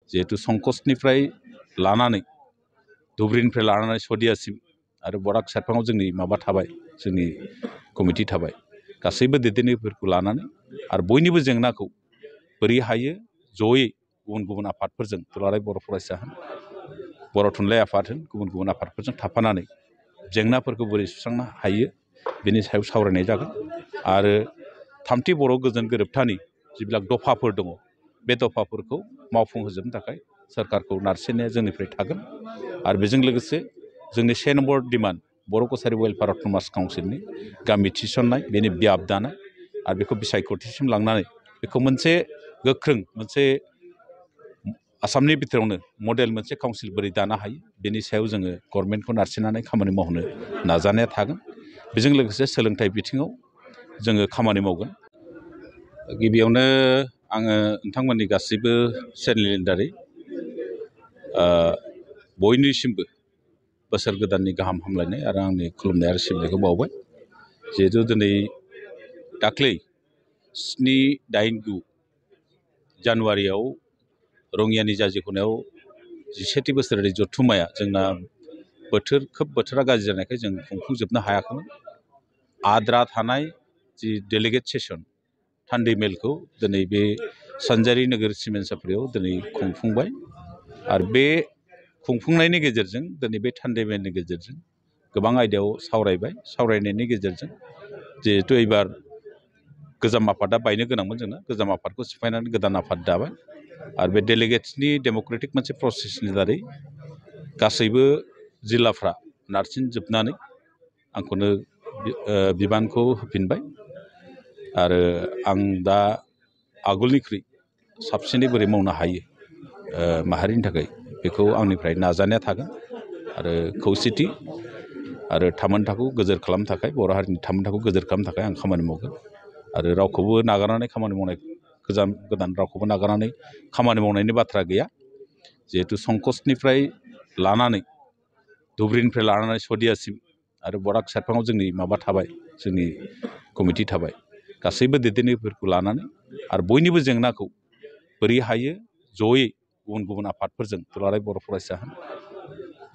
जिहेतु संकसनिफ्राय लानानै धुबुरीनिफ्राय लानानै सदियासिम आरो बराक सेरफाङाव जोंनि माबा थाबाय, जोंनि कमिटि थाबाय, गासैबो दैदेनगिरिफोरखौ लानानै आरो बयनिबो जेंनाखौ बोरै हायो जयै गुबुन गुबुन आफादफोरजों दुलाराय बर' फरायसा होन, बर' थुनलाइ आफाद होन, गुबुन गुबुन आफादफोरजों थाफानानै जेंनाफोरखौ बोरै सुस्रांनो हायो बेनि सायाव सावरायनाय जागोन। आरो थामथि बर' गोजोन गोरोबथानि जिবিলাক दफाफोर दङ बे दफाफोरखौ मावफुंहोजोबनो थाखाय सोरखारखौ नारसिननाया जोंनिफ्राय थागोन। आरो बेजों लोगोसे जोंनि 6 नम्बर डिमान्ड बर' कसारि वेलफेयार अट'नमास काउन्सिलनि गामि थिसननाय, बेनि बियाब दानाय आरो बेखौ बिसायख'थिसिम लांनानै बेखौ मोनसे गोख्रों मोनसे आसामनि बिथोरावनो मडेल मोनसे काउन्सिल बोरै दानो हायो बेनि सायाव जोङो गभर्नमेन्टखौ नारसिननानै खामानि मावनो नाजानाया थागोन। बेजों लोगोसे सोलोंथाइ बिथिङाव जोङो खामानि मावगोन। गिबियावनो आङो नोंथांमोननि गासैबो चेनेलनि दारै बयनिसिमबो बोसोर गोदाननि गाहाम हामलायनाय आरो आंनि खुलुमनाय आरो सिबिनायखौ बावबाय। जिहेतु दिनै दाख्लै 7-8-9 जानुवारियाव रङियानि जाजिख'नायाव 11थि बोसोरारि जथुम्माया जोंना खोब बोथोरा गाज्रि जानायखाय जों खुंफुंजोबनो हायाखैमोन। आद्रा थानाय जि डेलिगेट सेसन थान्दै मेलखौ दिनै बे सानजारि नोगोर सिमेन्ट सापरियाव दिनै खुंफुंबाय। आरो बे खुंफुंनायनि गेजेरजों दिनै बे थान्दै मेलनि गेजेरजों गोबां आयदायाव सावरायबाय। सावरायनायनि गेजेरजों जिहेथु एबार गोजाम आफादा बायनो गोनांमोन, जोंना गोजाम आफादखौ सिफायनानै गोदान आफाद दाबाय। आरो बे डेलिगेट्सनि डेम'क्रेटिक मोनसे प्रसेसनि दारै गासैबो जिल्लाफ्रा नारसिनजोबनानै आंखौनो बिबानखौ होफिनबाय। आरो आं दा आगोलनिख्रुइ साबसिनै बोरै मावनो हायो माहारिनि थाखाय बेखौ आंनिफ्राय नाजानाया थागोन। आरो खौसेथि आरो थामोनथाखौ गोजोर खालामनो थाखाय, बर' हारिनि थामोनथाखौ गोजोर खालामनो थाखाय आं खामानि मावगोन। आरो रावखौबो नागारनानै खामानि मावनाय, गोदान रावखौबो नागारनानै खामानि मावनायनि बाथ्रा गैया। जिहेतु संकसनिफ्राय लानानै धुबुरीनिफ्राय लानानै सदियासिम आरो बराक सेरफाङाव जोंनि माबा थाबाय, जोंनि कमिटि थाबाय, गासैबो दैदेनगिरिफोरखौ लानानै आरो बयनिबो जेंनाखौ बोरै हायो जयै गुबुन गुबुन आफादफोरजों दुलाराय बर' फरायसा होन,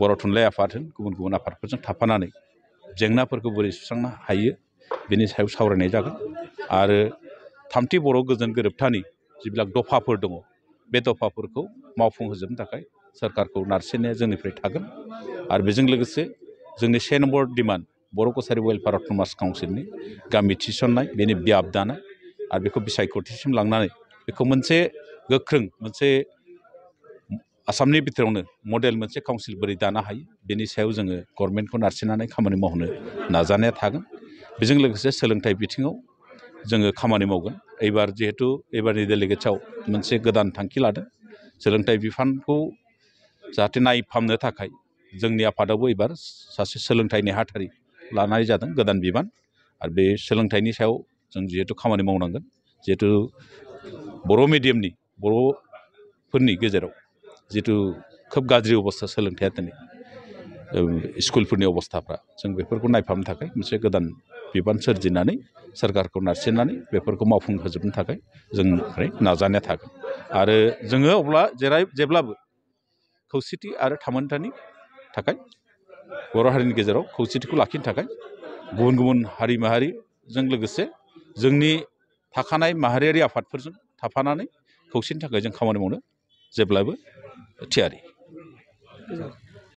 बर' थुनलाइ आफाद होन, गुबुन गुबुन आफादफोरजों थाफानानै जेंनाफोरखौ बोरै सुस्रांनो हायो बेनि सायाव सावरायनाय जागोन। आरो थामथि बर' गोजोन गोरोबथानि जिবিলাক दफाफोर दङ बे दफाफोरखौ मावफुंहोजोबनो थाखाय सोरखारखौ नारसिननाया जोंनिफ्राय थागोन। आरो बेजों लोगोसे जोंनि 6 नम्बर डिमान्ड बर' कसारि वेलफेयार अट'नमास काउन्सिलनि गामि थिसननाय, बेनि बियाब दानाय आरो बेखौ बिसायख'थिसिम लांनानै बेखौ मोनसे गोख्रों मोनसे आसामनि बिथोरावनो मडेल मोनसे काउन्सिल बोरै दानो हायो बेनि सायाव जोङो गभर्नमेन्टखौ नारसिननानै खामानि मावनो नाजानाया थागोन। बेजों लोगोसे सोलोंथाइ बिथिङाव जोङो खामानि मावगोन। जिहेतु एबारनि डेलिगेट्सआव मोनसे गोदान थांखि लादों। सोलोंथाइ बिफानखौ जाहाथे नायफामनो थाखाय जोंनि आफादावबो एबार सासे सोलोंथाइ नेहाथारि लानाय जादों, गोदान बिबान। आरो बे सोलोंथाइनि सायाव जों जिहेतु खामानि मावनांगोन। जिहेतु बर' मिडियामनि बर'फोरनि गेजेराव जिहेतु खोब गाज्रि अबस्था सोलोंथाइया दिनै स्कुलफोरनि अबस्थाफ्रा, जों बेफोरखौ नायफामनो थाखाय मोनसे गोदान बिबान सोरजिनानै सोरखारखौ नारसिननानै बेफोरखौ मावफुंहोजोबनो थाखाय जोंनिफ्राय नाजानाया थागोन। आरो जोङो अब्ला जेब्लाबो खौसेथि आरो थामोनथानि थाखाय, बर' हारिनि गेजेराव खौसेथिखौ लाखिनो थाखाय गुबुन गुबुन हारि माहारिजों लोगोसे जोंनि थाखानाय माहारियारि आफादफोरजों थाफानानै खौसेनि थाखाय जों खामानि मावनो जेब्लाबो थियारि।